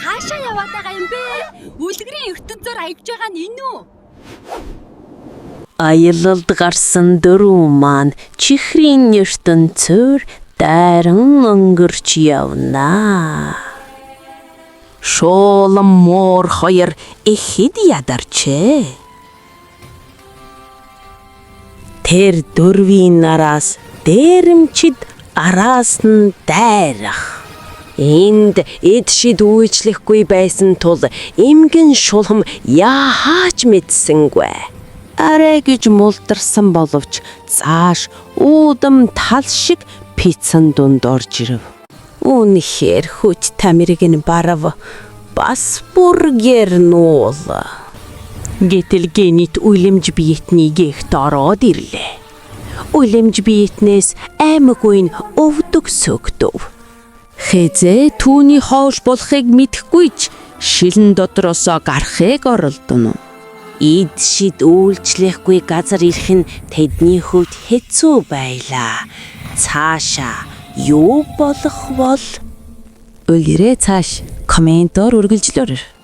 Хаашаа яваад байгаа юм бэ? Үлгэрийн ертөнцөөр аялж байгаа нь энэ үү? Аялалд гарсан дөрөв маань чихрийн ертөнцөөр дайран өнгөрч явнаа. Шуулан муур хоёр ихэд ядарчээ. Тэр дөрвийн нараас дээрэмчид араас нь дайрах. Энд эд шид үйлчлэхгүй байсан тул эмгэн шулам яахаач мэдсэнгүй. Арай гэж мулдарсан боловч цааш уудам тал шиг пиццэн дунд орж ирэв. Үнэхээр хүч тамирыг нь барав бас бүр гэрнуул. Гэтэл генит үлэмж биетний гехт ороод ирлээ. Үлэмж биетнээс аймаггүй нь өвдөг сөгдөв. Хэзээ түүний хоош болохыг мэдэхгүй ч шилэн дотроосоо гарахыг оролдоно. Эд шид үйлчлэхгүй газар ирэх нь тэдний хувьд хэцүү байлаа. Цаашаа юу болох бол? Үлгэрээ цааш комментоор үргэлжлөөрэй.